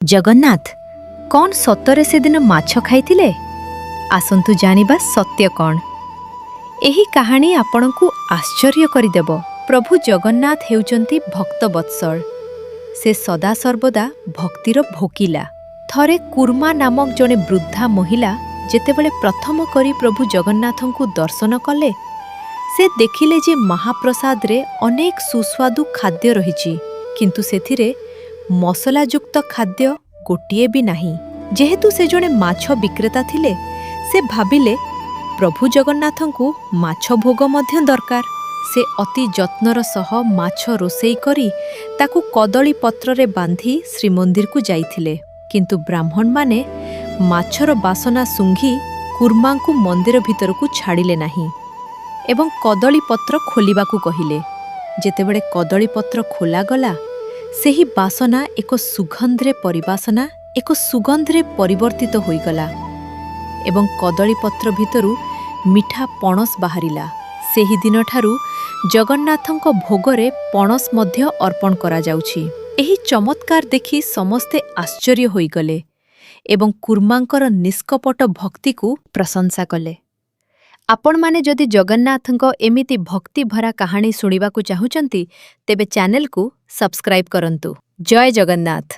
ଜଗନ୍ନାଥ କ'ଣ ସତରେ ସେଦିନ ମାଛ ଖାଇଥିଲେ? ଆସନ୍ତୁ ଜାଣିବା ସତ୍ୟ କ'ଣ। ଏହି କାହାଣୀ ଆପଣଙ୍କୁ ଆଶ୍ଚର୍ଯ୍ୟ କରିଦେବ। ପ୍ରଭୁ ଜଗନ୍ନାଥ ହେଉଛନ୍ତି ଭକ୍ତବତ୍ସଳ। ସେ ସଦାସର୍ବଦା ଭକ୍ତିର ଭୋକିଲା। ଥରେ କୁର୍ମା ନାମକ ଜଣେ ବୃଦ୍ଧା ମହିଳା ଯେତେବେଳେ ପ୍ରଥମ କରି ପ୍ରଭୁ ଜଗନ୍ନାଥଙ୍କୁ ଦର୍ଶନ କଲେ, ସେ ଦେଖିଲେ ଯେ ମହାପ୍ରସାଦରେ ଅନେକ ସୁସ୍ୱାଦୁ ଖାଦ୍ୟ ରହିଛି, କିନ୍ତୁ ସେଥିରେ ମସଲାଯୁକ୍ତ ଖାଦ୍ୟ ଗୋଟିଏ ବି ନାହିଁ। ଯେହେତୁ ସେ ଜଣେ ମାଛ ବିକ୍ରେତା ଥିଲେ, ସେ ଭାବିଲେ ପ୍ରଭୁ ଜଗନ୍ନାଥଙ୍କୁ ମାଛ ଭୋଗ ମଧ୍ୟ ଦରକାର। ସେ ଅତି ଯତ୍ନର ସହ ମାଛ ରୋଷେଇ କରି ତାକୁ କଦଳୀ ପତ୍ରରେ ବାନ୍ଧି ଶ୍ରୀମନ୍ଦିରକୁ ଯାଇଥିଲେ। କିନ୍ତୁ ବ୍ରାହ୍ମଣମାନେ ମାଛର ବାସନା ଶୁଙ୍ଘି କୁର୍ମାଙ୍କୁ ମନ୍ଦିର ଭିତରକୁ ଛାଡ଼ିଲେ ନାହିଁ ଏବଂ କଦଳୀ ପତ୍ର ଖୋଲିବାକୁ କହିଲେ। ଯେତେବେଳେ କଦଳୀ ପତ୍ର ଖୋଲାଗଲା, ସେହି ବାସନା ଏକ ସୁଗନ୍ଧରେ ପରିବର୍ତ୍ତିତ ହୋଇଗଲା ଏବଂ କଦଳୀ ପତ୍ର ଭିତରୁ ମିଠା ପଣସ ବାହାରିଲା। ସେହିଦିନଠାରୁ ଜଗନ୍ନାଥଙ୍କ ଭୋଗରେ ପଣସ ମଧ୍ୟ ଅର୍ପଣ କରାଯାଉଛି। ଏହି ଚମତ୍କାର ଦେଖି ସମସ୍ତେ ଆଶ୍ଚର୍ଯ୍ୟ ହୋଇଗଲେ ଏବଂ କୁର୍ମାଙ୍କର ନିଷ୍କପଟ ଭକ୍ତିକୁ ପ୍ରଶଂସା କଲେ। ଆପଣମାନେ ଯଦି ଜଗନ୍ନାଥଙ୍କ ଏମିତି ଭକ୍ତିଭରା କାହାଣୀ ଶୁଣିବାକୁ ଚାହୁଁଛନ୍ତି, ତେବେ ଚ୍ୟାନେଲକୁ ସବସ୍କ୍ରାଇବ୍ କରନ୍ତୁ। ଜୟ ଜଗନ୍ନାଥ।